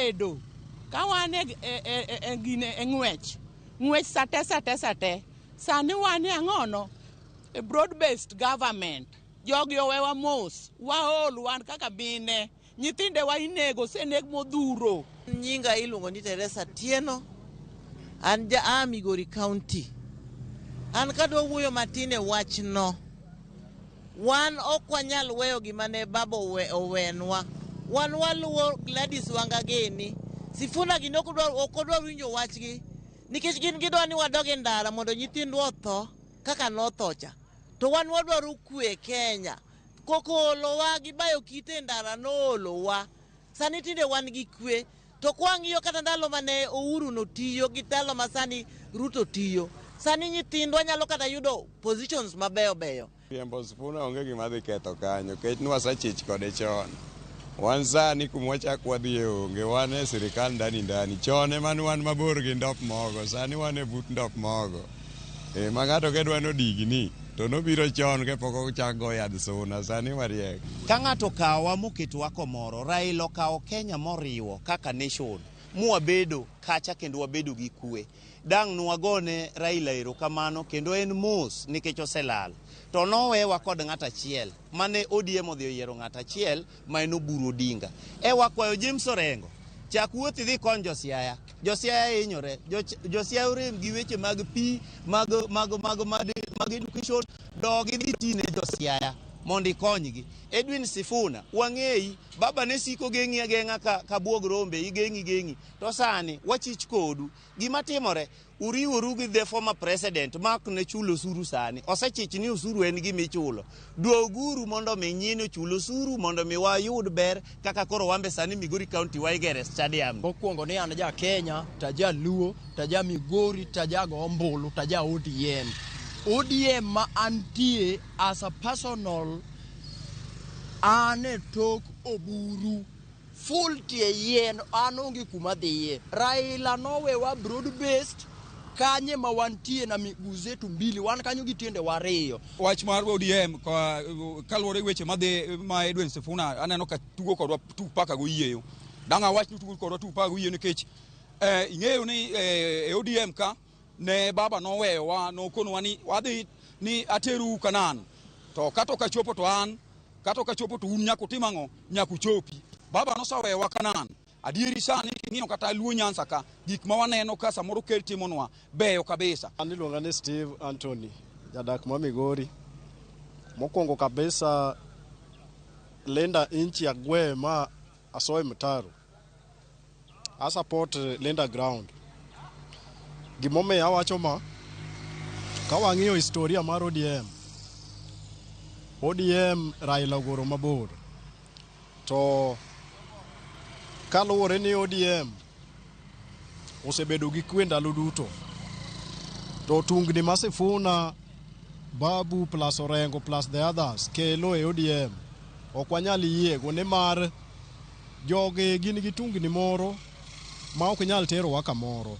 Wasebedo ka wan e gine e ng'wech ng'wech sate sate sate. Sani wan e ang'ono e broad based government. Jogi owewa mos, waol wan kaka mine, nyithindewa inego, oseneg modhuro. Nyinga iluongo ni Teresa Tieno. An ja a Migori County. An kadwa wuoyo matin e wachno. Wan ok wanyal weyo gima ne baba owenwa. Wan waluwo Gladys Wanga gini. Sifuna gini ok odwar winjo wachgi. Nikech gin gidwa ni wadog e ndara mondo nyithindwa otho kaka notho cha. To wan wadwaro kwe Kenya. Koko oolowa gi bayo kite e ndara noolowa. Sani tinde wan gi kwe. To kwang'iyo kata ndalo mane Uhuru notiyo gi ndalo ma sani Ruto tiyo. Sani nyithindwa nyalo kata yudo positions mabeyo beyo. Riembo Sifuna onge gima dhi ketho kanyo nikech nwasechich kode chon. Wan sani kuma wachak wadhiye onge, wan e sirikal ndani ndani. Chon ema ne wan mabor gi ndop mogo, sani wan e but ndop mogo. E, ma ng'ato kedwa nodigni to nobiro chon kapok ochak go yadh suna, sani wariek. Ka ng'ato okawowa moketowa komoro, Raila okawo Kenya moriwo kaka nation mwabedo kacha kendo wabedo gi kwe. Dang' nwagone Raila erokamano kendo en mos nikech oselal. To nowewa kod ng'at achiel mane ODM odhi oyiero ng'at achiel ma en Oburu Odinga. E wakwayo James Orengo, chak wuoth idhi kony jo Siaya. Jo Siaya hinyore, jo Siaya orem gi weche mag pi, mag education, dog idhi tine jo Siaya mondo ikonygi. Edwin Sifuna, wang'eyi, baba ne siko geng'i ageng'a ka buog rombe, igeng'i geng'i. To sani wachich kodu. Gima timore, uriworu gi the former president ma ok ne chul osuru sani. Osechich ni osuru en gima ichulo. Duoguru mondo mi nyine ochul osuru mondo mi wayud ber kaka koro wambe sani Migori County waigere stadium. Mokwongo ni an ja Kenya, to aja Luo, to aja Migori, to aja go ombulu, to aja ODM. ODM ma antie as a personal, an e tok Oburu. Full tie yien, an onge kuma dhiye. Raila nowewa broad based, kanye ma wantie na miguu zetu mbili, wan kanyo gi tiende wariyo. Wach mar ODM kaluwore gi weche madhi ma Edwin Sifuna aneno ka tugo kodwa tuk paka goyieyo. Dang' awach ni tugo kodwa tuk paka goyieyo nikech ing'eyo ni e ODM ka ne baba noweyowa nokonowa ni wadhi ni ateru Kanan to kata ok achopo to an kata ok achopo to un nyaka utim ang'o nyaka uchopi. Baba noseweyowa Kanan. Adieri sani king'iyo kata Luo Nyanza ka gik ma waneno ka samoro ker timonwa beyo kabisa. An iluonga ni Steve Anthony, jadak ma Migori. Mokwongo kabisa, Linda Inchi Agwe ma asoe mtaro. A support Linda Ground. Gimomiyo awacho ma, ka wang'iyo historia mar ODM, ODM Raila ogoro mabor. To kaluwore ni ODM osebedo gi kwe ndalo duto, to tungni ma Sifuna, Babu plus Orengo plus the others kelo e ODM ok wanyal yiego nimar jogi gin gi tungni moro ma ok nyal terowa kamoro.